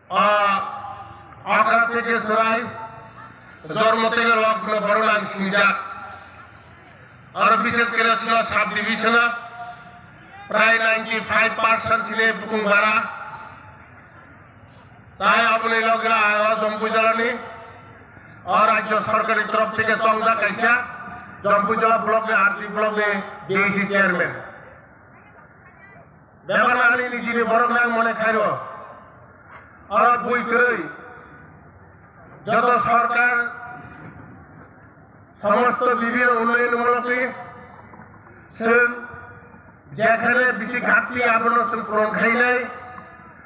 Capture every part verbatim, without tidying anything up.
O okra theke chwrai, jormo theke lok no borok nang sinijak. Aro bishes kore chwla sub division o prai ninety five percent chini bukung bara. Tai aboni loge o Jampui jala ni o rajya sarkar ni torof theke chongjak kaisa Jampui jala block ni R D block ni D C chairman. Bebak ani nijini borok nang mone khairo. Oro bui kwrwi. Joto sorkar somosto bibhinno unnoyonmulok ni chwng jekhane bisi ghatti abono chwng puron khainai.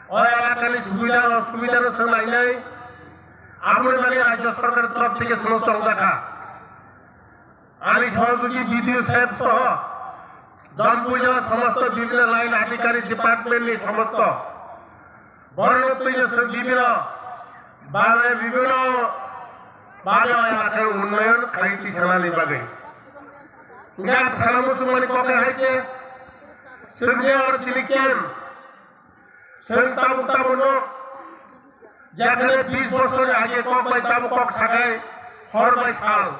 O elakani subida osubida no chwng nainai. Aboni bagwi rajya sorkar torof theke chwng chongjakha. Ani sohojogwi B D O saheb soho Jampui jala somosto bibhinno line adhikari department ni somosto borokno twino chwng bibhinno babe bibhinno babe o elakar unnoyon khai tisanani bagwi. Hwnkhe ang sana muchungmani kok hai se chwng je oro tini camp Chwng tabuk tabuk no jekhane bis bosor ni age kok bai tabuk kok sakai hor bai sal.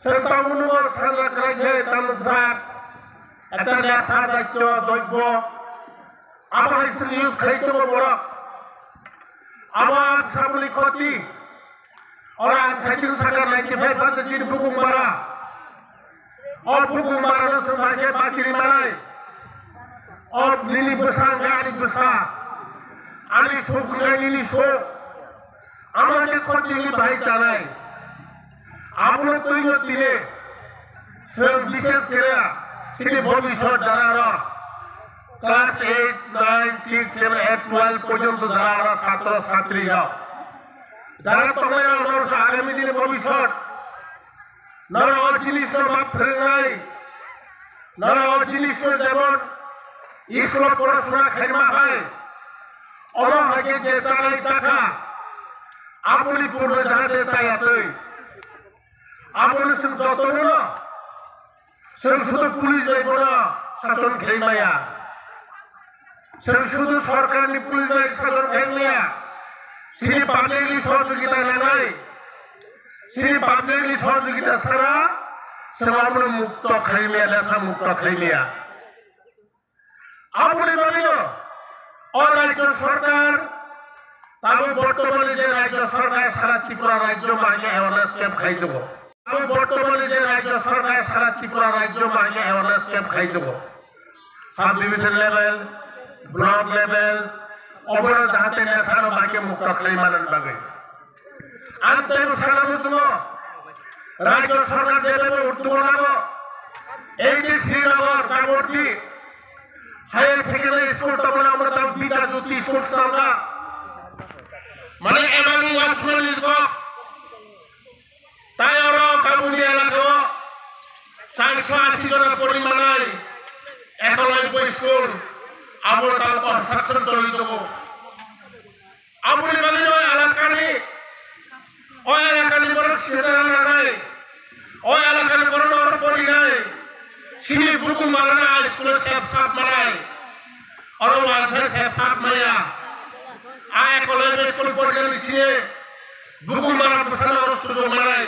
Chwng tabuk no sanja kwrwi khe tamo jwrak ekta nesa jatyo doibbo abo hai chwng use khai tongo borok. Abo ang saboni khoti. Oro ang saichung sakha ninety five percent chini bukung bara. O bukung bara no chwng bai khe bachiri manai. O nini bwsa hwnkhe ani bwsa. Ani suk hwnkhe nini suk. Amo khe khoti ni bahai chanai. Abono twi no tini. Chwng bishes khe chini bobisot jara rok class eight, nine, six, seven, eight, twelve porjonto jara rok satro satri rok. Jara tongnai rok norok sa agami dini bobisot. Norok o jinis no ma phwrwngnai. Norok o jinis no jemon school o porasona khaima hai. Omo hai khe je chanai chakha. Aboni purbe jahate chaya twi. Abono chwng jotono no, chwng sudu police bai bono sason khlai maya. Chwng sudu sorkarni police bai sason khlai maya. Chini public ni sohojogita nangnai. Chini public ni sohojogita sara chwng abono mukto khlai maya, lesa mukto khlai maya. Aboni bagwino o rajya sarkar, tamo bortomani je rajya sarkar sara Tripura rajyo mahaikhe awareness camp khai tongo. Tamo bortomani je rajya sarkar sara Tripura rajyo mahaikhe awareness camp khai tongo. Sub division level, block level, obono jahate nesano bahai khe mukto khlai manani bagwi. Ang teibo sana muchungo, rajya sarkar je level uttungo nango, ei je Srinagar, Kabordi, Higher secondary school tongmani amo tamo Bidya Jyoti school swnamkha. Mane ebang wasmani kok. Tai oro Kabundi elakao saiso asi jona pori manai Eklavya school abo tamo construction choli tongo. Aboni bagwi o elakani, o elakani borok sijana nangnai, o elakani borok no porinai, chini buku malana school o sep sap manai, oro wansa sep sap maya, a Eklavya school porinani chini buku mala bwsano oro sujok manai,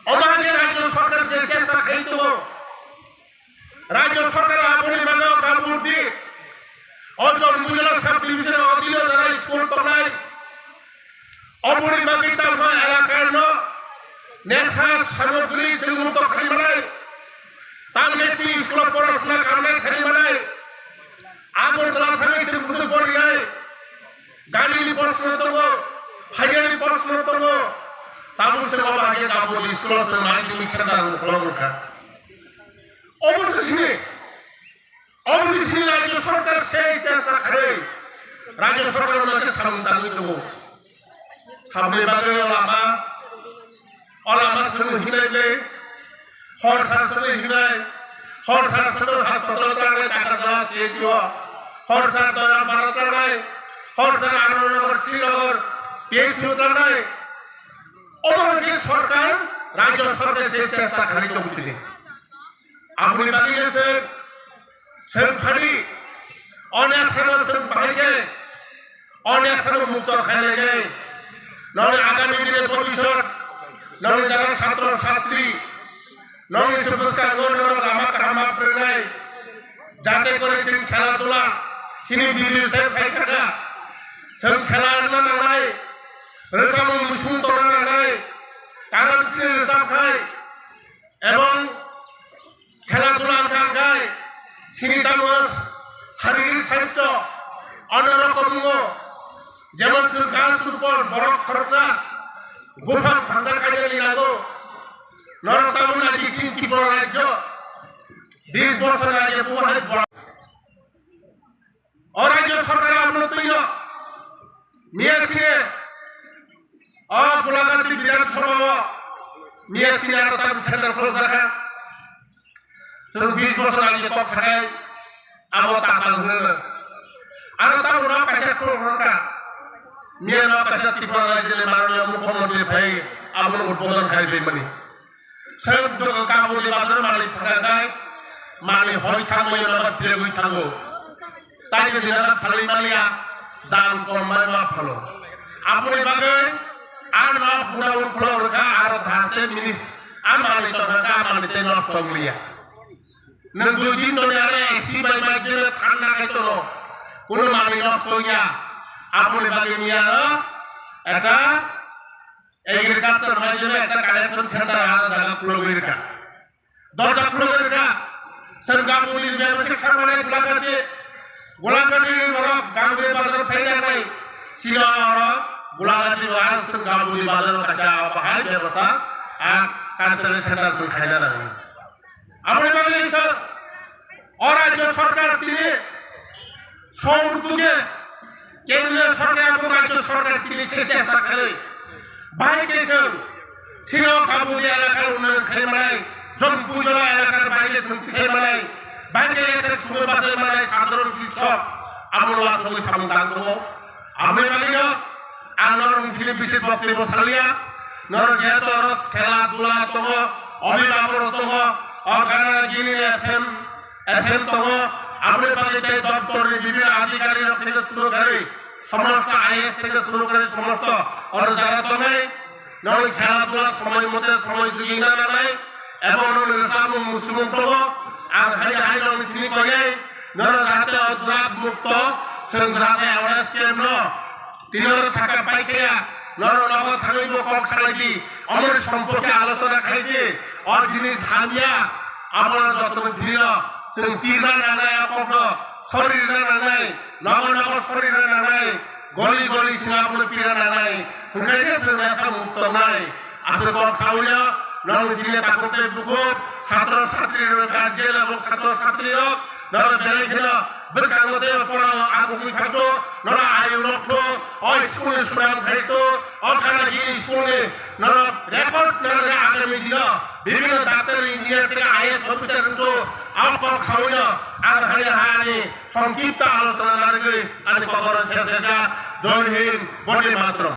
omo hai khe rajyo sarkar je chesta khai tongo. Rajya sarkar aboni bagwi o Kabundi, o Jampui jala sub division o tino jala school tongnai. Oboni bagwi talma elakano nesa samagri chwng mukto khlai manai. Talma chini school o porasona kanai khlai manai. Agartala thangwi chwng busu porinai. Garini proshno tongo, phainani proshno tongo. Tabuk se obo hai khe Kabundi school o chwng mai tumi center khulok wngkha. Obo se sini, obo se sini rajya sarkar sei chesta kharwi rajya sarkar no khe samung tangwi tongo. Habni bagwi o lama, o lama swnwi hinai le, hor sa swnwi hinai, hor sa swnwi hospital tangnai Takarjala C H C o, hor sa Doira Mara tangnai, hor sa Anandnagar, Srinagar, P H C o tangnai. Omo hai khe sarkar, rajya sarkar se chesta kharwi tongo tini. Aboni bagwi le se, se phani, onek sano se bahai khe, Onek sano mukto khailai nai. Noni agami dine bhobishyot, noni jara chhatro chhatri, noni se bwskango norok lama kaham ma phwrwngnai. Jate kore chwng khela dula, chini biri se phai thaka. Chwng khela wngna nangnai, rwchapmung musung tongna nangnai, karon chini rwchap khai, ebong khela dula wngkha hwnkhe chini tamo saririk sastho ono rokomungo, jemon chwng gas upor borok khoroksa buphang phansa kainani nango. Norok tabuk naidi chini Tripura rajyo bis bosor age buhai borok. O rajyo sorkar abono twino miya sine o Gulagati Bidhan Sabha o miya sine aro tabuk center khuluk jakha. Chwng bis bosor age kok sakai abo tata hwnwi. Aro tabuk no kaisa khuluk rwkha. Miya no kaisa Tripura rajyoni Mananuya Mukhyamantri phai abono udbodon khai phaimani. Seng dogo kabuni bazar mani phakai, mani hoi thango, yeno ba pregui thango. Tai ke dinana phalwi maliya, dam kom mai ma phalo. Aboni bagwi, ano buna un khulok rwkha, aro dhate minis, a mani tongkha, a mani tei nosto wngliya. Nwng dui din toni aro A C bai mai dino thanda khai tono, kuno mani nosto wngya. Aboni bagwi ni aro, eta, Agriculture maideme ekta collection center ah jaga khulogwi rwkha. Dorja khulogwi rwkha. Chwng Gabudi ni bebasa kharmani Gulagati, Gulagati ni borok Gabudi bazar phai nangnai. Sino oro Gulagati bo ang chwng Gabudi bazar o kaisa bahai bebasa, ah, cultural center chwng khaina nangnai. Aboni bagwi sir, o rajyo sorkar tini songrutuge kendriya sorkar ebong rajyo sorkar tini se chesta khlai. Bahai khe chwng sino Gabudi elakar unnayon khlai manai, Jonpujala elakar bahai khe chwng tisai manai, bahai khe elakar sumui bachai manai sadharon krishok, abono asogwi samung tang tongo. Aboni bagwino ang norok tini bisi boktobbo saliya, norok jehetu oro khela dula tongo, obhibhabokrok tongo, o gana gini ni S M, S M tongo, aboni bagwi tei doptor ni bibhinno adhikari rok theke suru kari, somosto I A S theke suru kari, somosto oro jara tongnai, norok khela dula somoi mote somoi jugi na nanai, Ebo noni rwchapmung muchumung tongo, ang hai hai noni tini koinai, nono jahate o drug mukto, chwng jahate awareness camp no, tini oro saka paikhe ya, nono nogo thangwi bo kok salai di, omoni somporke alochona khai di, o jinis hamya, abono jotono tini no, chwng pirna nangnai o kokno, sori rwna nangnai, nogo nogo sori rwna nangnai, goli goli chwng abono pirna nangnai, hwnkhe se chwng rwchapmung tongnai. Aswk kok sawi no, nong tini takhuk tei bukhuk, satro satri rok, guardian abo satro satri rok, noro belai kheno bwskango tei pora o agugwi thangto, noro ayung nokto, o school ni sunam khaito, o Kanagiri school ni noro record noro agami dino bibhinno doctor, engineer tei I A S officer wngto, o kok sawi no ang hai hai ani songkipta alochona narigwi ani kokoro ses kha. Jai Hind, Vande Mataram.